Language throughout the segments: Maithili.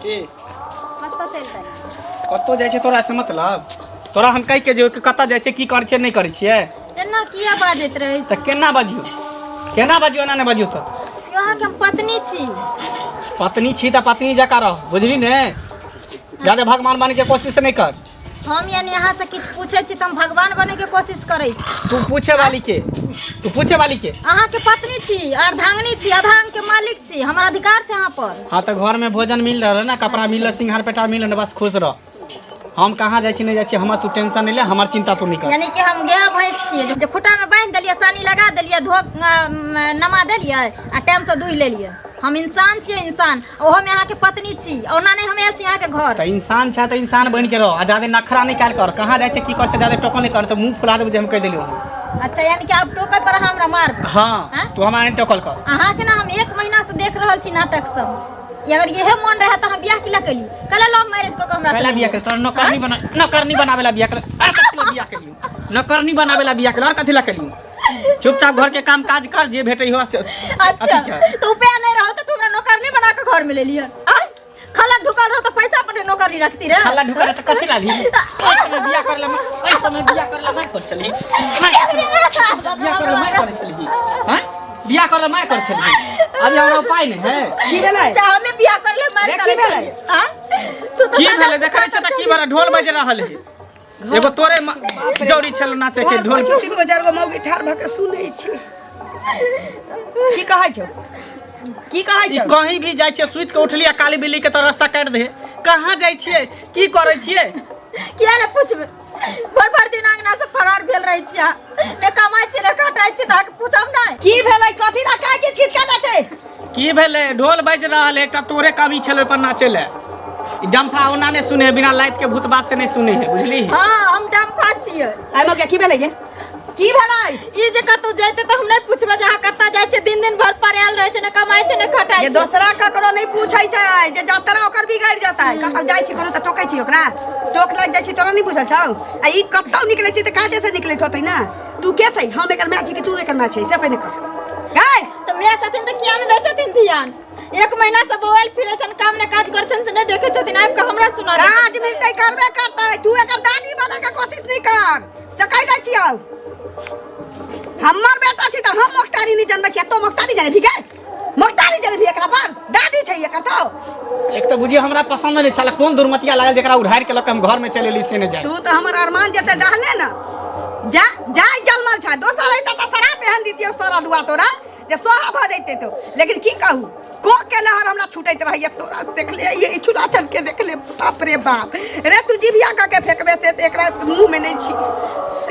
की कतऽ चलि जाइ? कतौ जाइ छै तोरा से मतलब? तोरा हम कहि के जे कतऽ जाइ छै, की करै छियै, नहि करै छियै। एना किया बाजैत रहै? तऽ केना बजियौ, केना बजियौ? एना नहि बजियौ। तऽ यौ, अहाँके हम पत्नी छी। पत्नी छी तऽ पत्नी जकाँ रह, बुझली ने? जादे भगवान बनके कोशिश नहि कर। हम यानी अहाँ से किछु पूछै छी तऽ हम भगवान बने के कोशिश करै छी? तू पूछे वाली के, तू पूछे वाली के? अहाँके पत्नी छी, अर्धांगिनी छी, आधा अंग के मालिक छी, हमर अधिकार छै अहाँ पर। हाँ, तऽ घर में भोजन मिल रहल है ना, कपड़ा मिल रहल, सिंगार पेटा मिल रहल, बस खुश रह। हम कहाँ जाइ छी, नहि जाइ छी, हमर तू टेंशन नहि ले, हमर चिंता तू नहि कर। यानी कि हम गाय भैंस छियै जे खुट्टा में बांधि देलियै, सानी लगा देलियै, धो नमा देलियै आ टाइम से दुहि लेलियै? हम इंसान छियै, इंसान, ओहो में अहाँके पत्नी छी। ओना नहि हम आयल छी अहाँके घर। तऽ इंसान छै तऽ इंसान बनि के रह आ जादे नखरा नहि कयल कर। कहाँ जाइ छै, की कर छै, जादे टोकल नहि कर, तऽ मुँह फुला देबो जे हम कहि देलियौ हँ। अच्छा, यानी कि आब टोकै पर अहाँ हमरा मारबै? हाँ। आँय? तू हमरा नहि टोकल कर। अहाँके ने हम एक महीना से देख रहल छी नाटक सब। ई अगर इहे मन रहे तऽ अहाँ बियाह किला कैली? कला लव मैरिज कऽ के हमरा कैला से बियाह कर? तोरा नौकरनी बना, नौकरनी बनावे ला बियाह कर? अरे कथी ला बियाह केलियौ? नौकरनी बनावे ला बियाह केलियौ? और कथी ला केलियौ? चुपचाप घर के काम काज कर, जे भेटै हो से। अच्छा। अथी कर। तो उपाय नहीं रहो तो तू हमरा नौकरनी बना के घर में ले लियन? आय खला ढुकल रहो तो पैसा पर नौकरी रखती रहे। खल्ला ढुकल त कथी ला ली? ओइ समय बियाह कर ला, ओइ समय बियाह कर ला मार कर चली, बियाह कर ला मार कर चली। हैं, बियाह कर ला मार कर चली, अभी हमरा उपाय नहीं है। की भेलै? अच्छा, हमें बियाह कर ले मार रे, करे की भेलै? छलियै। आँय? तू तो की सजा भेलै? से देखै छै तऽ की भेलै? ढोल बाजि रहल है, एगो तोरे जौरी छल नाचे के ढोल। तीन गो चारि गो मौगी ठाढ़ भऽ के सुनै छै। की कहै छौ, की कहै ई छौ? कहीं भी जाइ छियै, सुति के उठली आ काली बिल्ली के तऽ रास्ता काटि दे। कहाँ जाइ छियै, की करै छियै? किया ने पूछबै? भर भर दिन अंगना से फरार भेल रहै छियै अहाँ। ने कमाइ छियै ने खटाइ छियै, तऽ अहाँके पूछब नहि? की भेलै? कथी ला काय किच किच के छै? की भेलै? ढोल बाजि रहल है, एकटा तोरे कमी छल ओहि पर नाचे ले। ई डम्फा ओना नहि सुने है, बिना लाइट के भूत बात से नहि सुने है, बुझली? हाँ, हम डम्फा छियै। आइ मौके की भेलै ये? की भेलै? ई जे कतौ जैते तऽ हम नहि पूछबै जे अहाँ कतऽ जाइ छियै? दिन दिन भर पड़ायल रहै छै, ने कमाइ छै ने खटाइ जे छै। दोसरा ककरो नहि पूछै छै जे जतरा ओकर बिगड़ि जेतै। कतौ जाइ छी कोनो तऽ टोकै छी ओकरा, टोक लागि जाइ छी। तोरा नहि बुझल छौ? आ ई कतौ निकलै छी तऽ काजे से निकलैत होतै ने। तू के छै? हम एकर माय छी कि तू एकर माय छै, से पहिने कह। गै तऽ माय छथिन तऽ किया नहि दै छथिन ध्यान? एक महीना से बौआइल फिरै छनि, काम ने काज करै छनि से नहि देखै छथिन, आबि कऽ हमरा सुना दै। काज मिलतै करबे करतै। तू एकर दादी बने के कोशिश नहि कर, से कहि दै छियौ। हमर बेटा छी तऽ हम मोख्तारी नहि जनबै छियै, तो मोख्तारी जाने भी गे? मोख्तारी जाने भी एकरा पर? दादी छै एकर तो। एक तऽ बुझियौ हमरा पसंद नहि छल। कोन दुर्मतिया लागल जेकरा उधारि के लऽ के हम घर में चलि एली से नहि जाय। तू तऽ हमर अरमान जते डहले ने जा जाय जलमल छै। दोसर रहिता तऽ शराब एहन दितियौ सरा दुआ तोरा जे सोहा भऽ जैते तो। लेकिन की कहू, को के लहर हमरा छूटैत रहैया तोरा देखले, ये चूल्हा चल के देखले। बाप रे बाप रे, तू जिभिया कऽ के फेकबे से तऽ एकरा मुँह में नहि छी।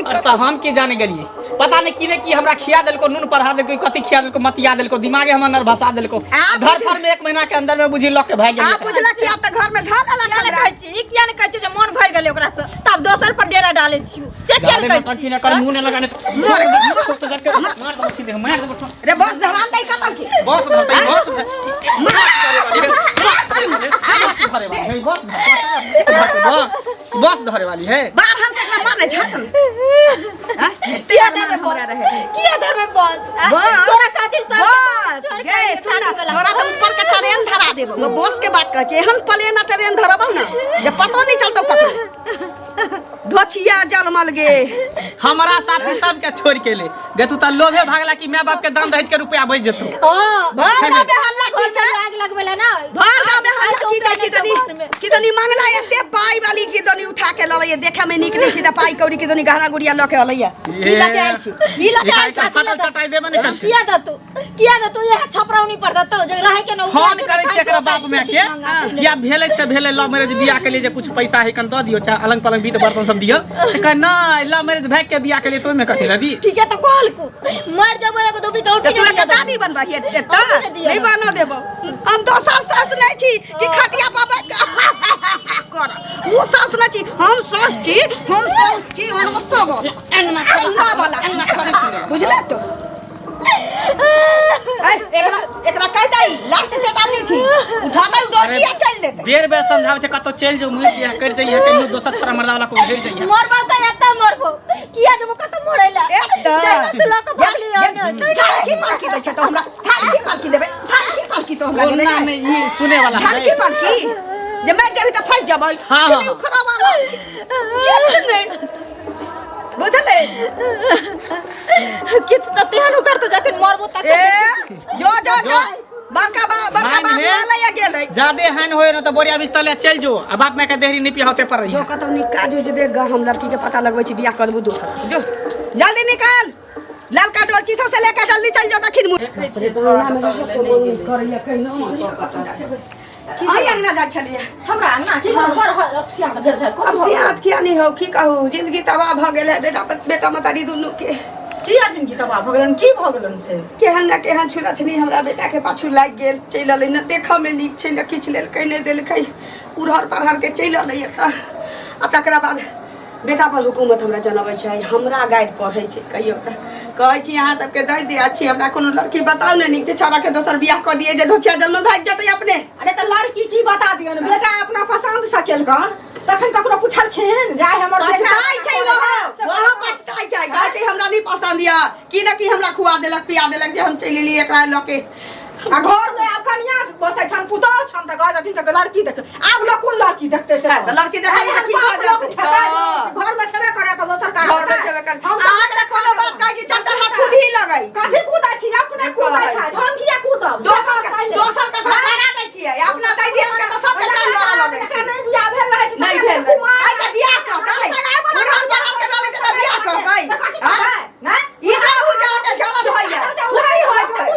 अरे तऽ हम की जाने गेलियै? पता नहीं की ने की हमरा खिया देलको, नून पढ़ा देलको, कथी खिया देलको, मतिया देलको, दिमागे हमर नर्भसा देलको। आ घर पर में एक महीना के अंदर में बुझी लऽ के भागि आ गेलियै। बुझलक कि आब तऽ घर में धऽ लेलक किया ने हमरा। कहै छी? ई किया ने कहै छी जे मोन भरि गेलै ओकरासँ तऽ आब दोसर पर डेरा डालै छियौ, से किया ने जादे कहै नौटंकी छी? नहि कर, मुँह नहि लगाने, मार देबो सीधे, मार देबो। रे बस धरान दै कतौ की? बस भरतै, बस बस धरे वाली है, बस बस बस धरे वाली है। बाहर हम से एकरा मारने छाटल हैं? एते किया अरमान धरबै हमरा बस? रहे। किया धरबै बस? आँय? बस तोरा खातिर सब बस छोड़ि के गे आइए सुन ना, छाती वाला। तोरा तऽ ऊपर के ट्रेन धरा देबो। वो बस के बात कहै छी, एहन प्लेन आ ट्रेन धरबौ ना जे पतो नहीं चलतौ ककरो। धोछिया जलमल गे। हमरा साथी सबके छोड़ के ले गे, तू तऽ लोभे भागला कि माय बाप के दान दहेज के रुपया बच जेतौ। हाँ, भर गाँव में हल्ला घर की में छै? आग लगबै ला ना। भर गाँव में हल्ला आइ की छै? तो कि तनी घर में। कि तनी मंगला एते पाई वाली की तनी उठा के ललैया, देखे में नीक नहीं छै तऽ पाई कौड़ी की तनी गहना गुड़िया लऽ के अलैया। की लऽ के आयल छी? की लऽ के आयल छी? फाटल चटाई देबे ने करतै। किया दतौ, किया दतौ? इएह छपरौनी पर दतौ जे रहै के न। फोन करै छियै एकरा बाप माय के किया भेलै से भेलै लव मैरिज बियाह के लिए, जे कुछ पैसा है कन दऽ दियौ, चाहे अलंग पलंग बीत बर्तन सब दियौ। तऽ कहै नहि, लव मैरिज भागि के बियाह के लिए, तो ओहिमे कथी लबी? ठीक है, तऽ कहलकू मर जबो एगो दुबी के तऽ उठी तू एकर दादी बनबही एतऽ? हमहूँ नहि दिअ। नहि बनऽ देबौ। हम दोसर सास नहि छी कि खटिया पर बैठ के कर। ओ सास नहि छी हम, सास छी हम, सास छी हम सब अंगना वाला छी, बुझले तो? ऐ, एकरा एकरा कहि दही, लास्ट चेतावनी छी, उठा के डोचिया चल देते। बेर बेर समझाबै छै, कतौ चलि जो, मुँह जइहे, करि जइहे, कहियो दोसर छोरा मर्दा वाला को भेज जइहे। मरबो तऽ एतऽ मरबो, किया जबो कतऽ मरै ला? एतऽ। जहिना तू लऽ कऽ भागली हन। झालकी पालकी दै छै तो हमरा, झालकी पालकी देबै, झालकी पालकी तो हमरा देबै। ओना नहि ई सुने वाला है। झालकी पालकी। जे मरि जेबही तऽ फँसि जेबै। हाँ, कि नहि हाँ। उखड़ावाला किछु नहि बुझले। किछु तऽ तेहन उखड़तौ जखन मरबो तखन। ए जो जो जो बड़का बा बड़का मानि बाबू ले। आलैया गेलै। जादे हानि होय न तऽ बोरिया बिस्तर ले चलि जो आ बाप माय के देहरी नहीं पिहाते पर रही। जो कतौ नीक काज होइ छै देख ग, हम लड़की के पता लगबै छी, बियाह कऽ देबू दोसर। जो जल्दी निकाल ललका डोलची सबसे लेके जल्दी चल जो दखिन मुँह। अहीं अंगना जाइ छलियै। हमरा अंगना की घर अपसियात भेल छै? अब सियात किया नहीं हो, की कहू, जिंदगी तबाह भऽ गेल है बेटा बेटा मतारी दुनू के। किया जिंदगी तबाह भऽ गेलन? की भऽ गेलन से? केहन न केहन छुलछनी हमरा बेटा के पाछू लागि गेल, चलि एलै। न देखऽ मे नीक छै, न किछु लेलकै नहि देलकै, उड़हर परहर के चलि एलै एतऽ। आ तकरा बाद बेटा पर हुकूमत हमरा जनबै छै, हमरा गारि पढ़ै छै। कहियो तऽ कहै छी अहाँ सबके दै दिया छी, हमरा कोनो लड़की बताउ ने नीक जे छौड़ा के दोसर बियाह कऽ दियै जे धोछिया जन्म भागि जेतै अपने। अरे तऽ लड़की की बता दियन, बेटा अपना पसंद से केलकन तखन ककरो पुछलखिन जाय हमर बेटा पछताइ छै वहाँ, वहाँ पछताइ छै, कहै छै हमरा नहि पसंद यऽ, की न की हमरा खुआ देलक पिया देलक जे हम चलि एलियै एकरा लऽ के। आ घर में आब कनिया बसै छन, पुतोह छन, तऽ कहै छथिन तऽ लड़की देख। आब लोग कोन लड़की देखतै से? हँ, तऽ लड़की देखै तऽ की भऽ जेतै? घर में छेबे करे तऽ दोसर काज घर में छेबे करे। अहाँके कोनो बात कहै छी चार चार हाथ खुद ही लगै। कथी कूदै छी? अपने कूदै छै, हम किया कूदब? दोसर के भगा दै छियै, अपना दै दिया के तऽ सबके कान लड़ऽ लगै छै। नहि बियाह भेल रहै छै। नहि भेल रहै। आइ के बियाह करतै, बुढ़ल बढ़ल के लऽ लै छै तऽ बियाह करतै? आँय? ई कहू जे अहाँके जलन होइए, खुशी होइत होय।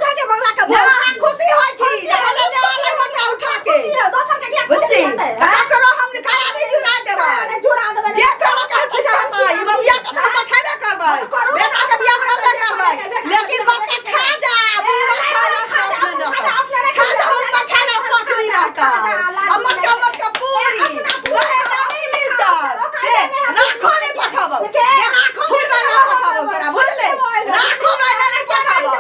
नहि, अहाँ खुशी होइ छी जे बोले ले आलै बच्चा उठा के, बुझली? तऽ ककरो हम काया नहि जुड़ा देबै। जे करो कहै छै से हेतै। ई बबिया के तऽ हम पठेबे करबै, बेटा के बियाह करबे करबै, लेकिन बाप के खा जा बुढ़वा, खा जा, शौक नहि रहतै। खा जा, हुनका खाय ला शौक नहि रहतै। आ मटका मटका पूरी वहे नहि मिलतै से राखो नहि पठाबो, जे राखो नहि बना पठाबो तोरा, बुझले? राखो बना नहि पठाबो।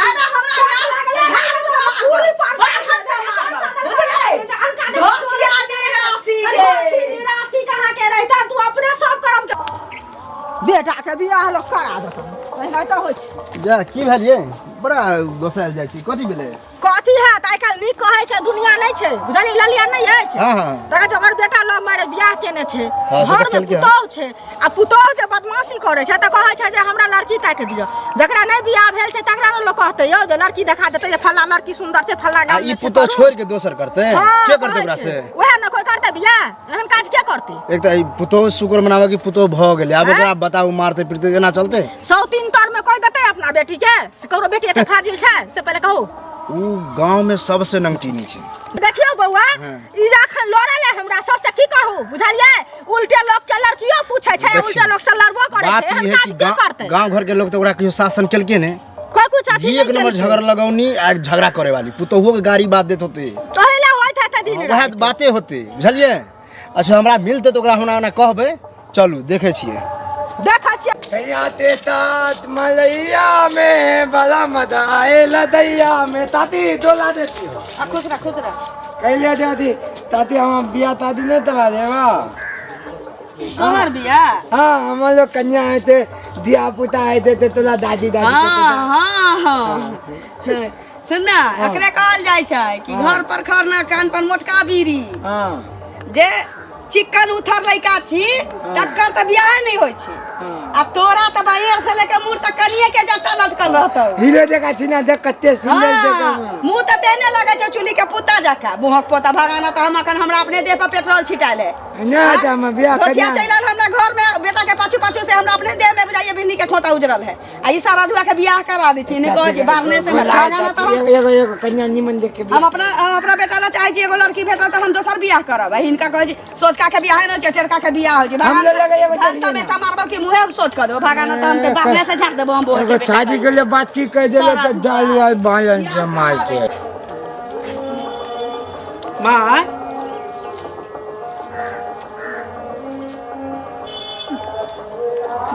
आबे हमरा ना झाड़ू से मारबै, बाढ़न से मारबै, बुझले? धोचिया निरासी जे निराशी कहाँ के रहिता, तू अपने सब करम के बेटा के बियाह लोग करा देतन, एनाहिते होइ छै। जा की भेल ये? बड़ा दोसायल जाइ छी, कथी भेलै? कथी हैत, आइ काल्हि नीक कहै के दुनिया नहि छै, बुझलियै? ललिया नहि अछि। हाँ हाँ देखै छै ओकर बेटा लव मैरिज बियाह केने छै। हाँ, से तऽ घर मे केलकै हँ। पुतोहु छै आ पुतोहु जे बदमाशी करै छै तऽ कहै छै जे हमरा लड़की ताकि दिअ। जकरा नहि बियाह भेल छै तकरा ने लोक कहतै यौ जे लड़की देखा देतै जे फल्ला लड़की सुन्दर छै, फल्ला आ गाम ई मे छै, पुतोह करू। छोड़ि के दोसर करतै? हाँ, के करतै कहै ओकरा छै। से? उएह ने, कोइ करतै बियाह? एहन काज के करतै? एक तऽ ई पुतोह शुक्र मनाबे कि पुतोह भऽ गेलै, आब ओकरा बताउ मारतै पीटतै, एना चलतै? सौतीन तर में कोइ देतै अपना बेटी के? से ककरो बेटी एते फाजिल छै से पहिले कहू। उ गांव में सबसे नंगटीनी छै। देखियौ बौआ, हाँ। ई जे अखन लड़ल है हमरा सब से की कहू, बुझलियै? उल्टे लोग के लड़कियो पूछै छै, देखियौ, उल्टे लोग से लड़बो करै बात छै। ई एहन है काज कि के करतै? गांव घर के लोग तो ओकरा कहियो शासन केलकै ने। कोइ कुछ अथी ई एक नहि नंबर केलकै। झगड़ा लगौनी आ झगड़ा करे वाली पुतोहुओ के गाड़ी बात देत होते। तोहे ला होइत हेतै दिन वएह राति। बाते होते, बुझलियै? अच्छा हमरा मिलतै तऽ ओकरा हमरा ओना कहबै, चलू देखै छियै। देखै छियै। दैया ते तात मलैया में बड़ा मजा आएला दैया में ताती डोला देती हो। आ खुश रह, खुश रह। कैले दादी ताती हम बिया ताती नहीं तला देवा। तोहर बियाह? हाँ, हम लोग कन्या आए थे, दिया पुता आए थे, ते तोला दादी दादी हाँ हाँ हाँ, सुन ना, एकरे कहल जाइ छै कि घर पर खरना कान पर मोटका बीड़ी। हाँ। जे चिकन उथर लड़का छी तकर तऽ बियाहे नहि होइ छै। आ तोरा तऽ बाहर से लेके मुँह तक कनिए के जट्टा लटकल रहतौ। हीरो देखा छी ना, देख कते सुंदर देखा। हाँ, मुँह तऽ तेहने लगै छौ चुली के पुत्ता जकाँ, मुँहक पोता भगाना। तऽ हम अखन हमरा अपने देह पर पेट्रोल छिटायल है। ना तऽ हम बियाह धोतिया कन्या चलि आयल हमरा घर में बेटा के पाछू पाछू से, हमरा अपने देह में बुझाइए बिन्नी के खोता उजरल है। आ ई सारा दुआ के बियाह करा दै छी, नहि कहै छी बारने से भगाना तऽ हम एगो एगो कन्या निमन देख के हम अपना बेटा ला चाहै छी एगो लड़की भेटल तऽ हम दोसर बियाह करब। आ हिनका कहै छी सोचका के बियाह नहि छै, टेरका के बियाह होइ छै। हम भगाना लगे एगो धन तऽ बेटा मारबो कि मुँहे सोच कऽ देबो भगाना, तऽ हम तऽ बारने से झाड़ देबो हम बोल एगो शादी के लिए बातचीत कर देले सारा तऽ दुआ। डालू आई बालन से मार के। माँ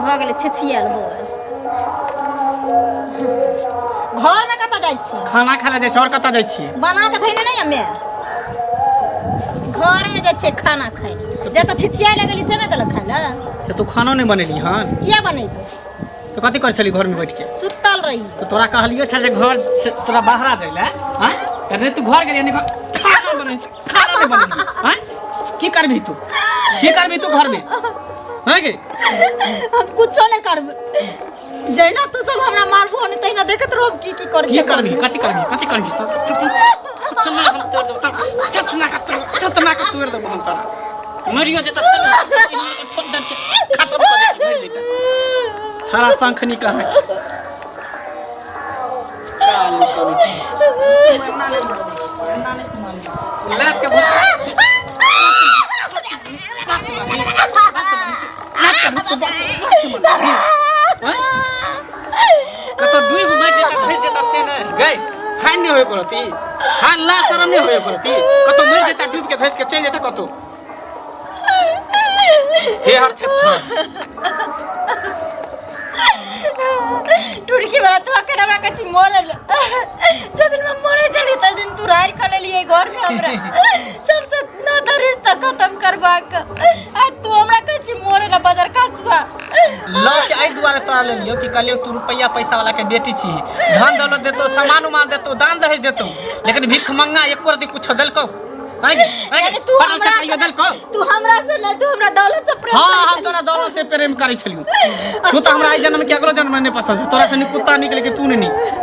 भऽ गेलै छिछियल बौआ। घरमे कतऽ जाइ छी? खाना खा ले जाइ छी, आओर कतऽ जाइ छियै? बना कऽ धैने नहि हमे, घरमे जाइ छियै खाना खाइ लए। जतऽ छिछिया लगली से नहि देलक खाइ लए। तऽ तू खानो नहि बनेली हन? किया बनेबै? तऽ कथी करै छली घरमे बैठ के? सुतल रही। तऽ तोरा कहलियो छल जे घर से तोरा बाहरा जाइ लए। आँय, तऽ नहि तू घर गेलियै, नहि खाना बने, खाना नहि बनेली। आँय, की करबी तू की करबी तू घर में हैं के हम कुछो नहीं करबै जहिना तू सब हमरा मारबो ने तहिना देखैत रहब की की करै की छै करबी कथी करबी कथी करबी चतना हम तोड़ देब तोड़ चतना का तोड़ चतना का तोड़ देब हम तोरा मरियो जेता सब ठोक दन के खत्म कर देती मर जेता हरा शंखनी कहाँ काली करी छी लात के भूत कतौ डूबि मरि जेता धसि जेता से नहि गई हानि नहि होय करती हानि ला शरम नहि होय करती कतौ मरि जेता डूबि के धसि के चलि जेता कतौ हे हर थे टुटकी वाला तू अखन हमरा कथी मरल जब दिन हम मरे छली तै दिन तू रारि कऽ लेलियै घर में हमरा सबसे न तऽ रिश्ता खत्म करबाक आ तू हमरा कहै छी मरे ला बाजार खसुआ लऽ के एहि दुआरे तोरा लेलियौ कि कहलियौ तू रुपैआ पैसा वाला के बेटी छी धन दौलत देतौ सामान उमान देतौ दान दहेज देतौ लेकिन भीख मंगा एको रति कुछो देलकौ आँय गे, आँय गे, यानी तू पटल हमरा चटाइयो देलकौ तू हमरा से नहीं तू हमरा दौलत से प्रेम हाँ करै हम छली। तोरा दौलत से प्रेम करै छलियौ तू तऽ हमरा एहि जन्म के अगलो जन्म में नहीं पसंद है तोरा से नीक कुत्ता निकले कि तू नहीं नीक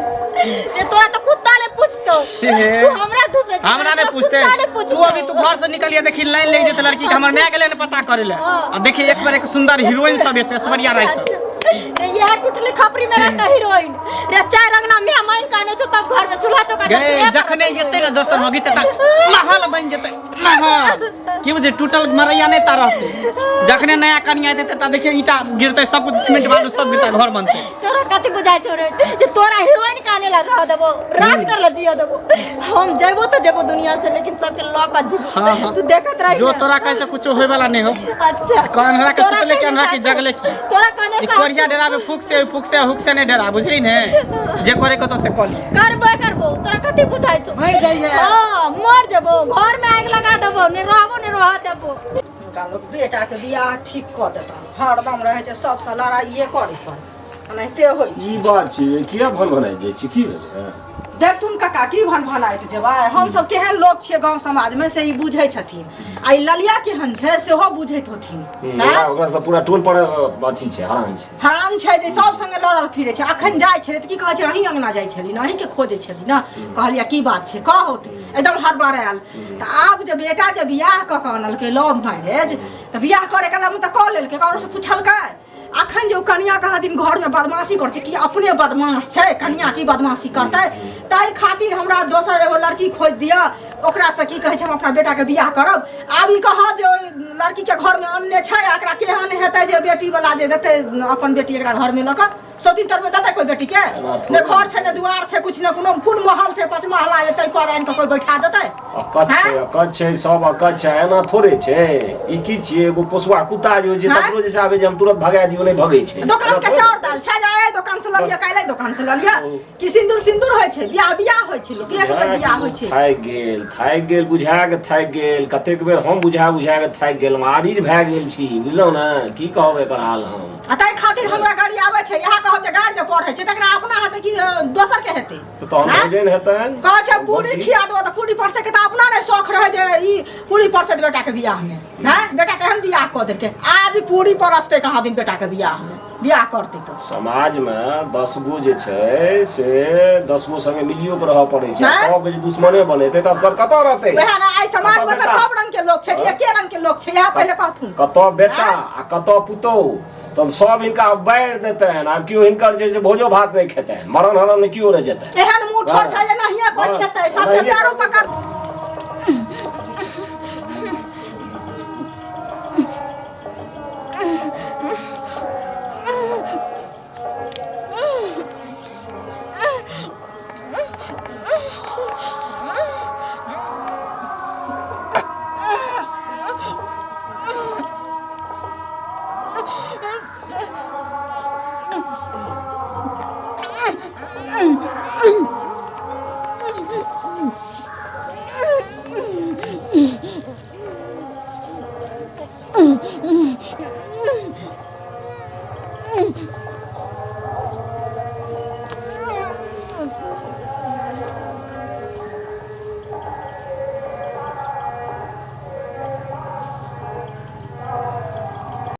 रे तोरा तो कुत्ता ने पूछतो हे। तू हमरा दूसरे छी, हमरा नहीं तोरा पूछते कुत्ता ने पूछतो तू अभी तू घर से निकलिए देखी लाइन लग जेते लड़की के हमर माय गेले ने पता करे ले हाँ। आ देखी एक बार एक सुंदर हीरोइन सब एते ऐश्वर्या राय सब अच्छा, रे यह टूटले खपरी में रहता हीरोइन रे चार अंगना में माइन काने छो तब घर में चूल्हा चौका गे जखने एते ने दोसर मगी ते महल बन जेते महल की बुझे टूटल मरैया नहीं ता रहते जखने नया कनिया एते ता देखिए ईटा गिरते सब कुछ सीमेंट बालू सब गिरते घर बनते तोरा कथी बुझाइ छौ रे जे तोरा हीरोइन काने ला रह देबो राज कर ला जियो देबो हम जेबो त जेबो दुनिया से लेकिन सबके ल के जेबो हाँ, हाँ। तू देखत रही जो ना। तोरा कैसे कुछ होए वाला नहीं हो अच्छा कन्हरा के तोरा सुतले के कहने अन्हरा के साथ- जगले की। तोरा कहने ई साथ- कोरिया डरावे फूक से फूक से हुक से नहीं डरा बुझली ने जे करे को तो से कली करबो करबो तोरा कथी बुझाइ छौ मर जाइए। हां मर जेबो घर में आगि लगा देबो ने रहबो ने रह देबो हुनका लोक बेटाके बियाह ठीक कऽ देतनि हरदम रहै छै सबसँ लड़ाइए करै पर एनाहिते होइ छै की बात छै किया भन भनाइ जाइ छी की भेलै देखथुन काका की भन भनाइत जेबै हमसब केहन लोक छियै गाँव समाजमे से ई बुझै छथिन आ ई ललिया केहन छै सेहो बुझैत होथिन ओकरा ओकरा सब पूरा टोल पर अथी छै हरान छै हराम छै जे सब संगे लड़ल फिरै छै अखन जाइ छलै तऽ की कहै छै अहीं अंगना जाइ छली ने अहींके खोजै छली ने कहलियै की बात छै कहौत एकदम हड़बड़ायल तऽ आब जे बेटा जे बियाह कऽ कऽ अनलकै लव मैरेज तऽ बियाह करे कालमे तऽ कऽ लेलकै ककरोसँ पुछलकै अखन जे ओ कनिया कहा दिन घर में बदमाशी कर छै कि अपने बदमाश छै कनिया की बदमाशी करतै ताहि खातिर हमरा दोसर एगो लड़की खोज दिअ ओकरा से की कहै छै हम अपना बेटा के बियाह करब आब ई कह जे ओहि लड़की के घर में अनने छै आ एकरा केहन हेतै जे बेटी वाला जे देतै अपन बेटी एकरा घर में लऽ कऽ सौतीन तर में देतै कोई बेटी के ने घर छै ने दुआर छै कुछ ने कोनो कोन महल छै पाँच महला जे ताहि पर आनि कऽ कोई बैठा देतै अकच छै अकच छै सब अकच छै एना थोड़े छै ई की छियै एगो पोसुआ कुत्ता जे होइ छै हैं? तकरो जे छै आबै जे हम तुरंत भगा दियौ नहि भगै छै दोकान एना के थोड़े चाउर दाल छै जे एहि दोकान से लऽ लिअ काल्हि एहि दोकान से लऽ लिअ कि सिन्दूर सिन्दूर होइ छै बियाह बियाह होइ छै लोक एक बेर बियाह होइ छै थाकि गेल थाकि गेल बुझा के थाकि गेल कतेक बेर हम बुझा बुझा के थाकि गेल आरिज भए गेल छी बुझलहुँ ने की कहब एकर हाल हम आ ताहि खातिर हमरा गाड़ी आबै छै इएह कहब जे गाड़ी जे पढ़ै छै तकरा अपना हेतै कि दोसर के हेतै तऽ तहन आँय? भोजन हेतनि कहै छै पूरी खिया दो तऽ पूरी परसे के तऽ अपना नहि शौख रहै जे ई पूरी परसे बेटा के बियाह में हैं बेटा केहन बियाह कऽ देलकै आब ई पूरी परसतै कहाँ दिन बेटा के बियाह में बियाह करतै तऽ समाजमे 10 गो जे छै से 10 गो संगे मिलियो के रहऽ पड़ै छै आँय? सबके जे दुश्मने बनेतै तऽ असगर कतऽ रहतै वएह ने आइ समाज में कतऽ तऽ बेटा? सब रंग के लोक छै कि एके रंग के लोक छै इएह पहिले कहथुन कतऽ बेटा आ कतऽ पुतोहु तब सब हिनका बारि देतनि आब केओ हिनकर जे छै भोजो भात नहि खेतनि मरण हरण नहि केओ नहि जेतनि एहन मुँह ठोर छै जे नहिये कोइ खेतै सबके पैरो पकड़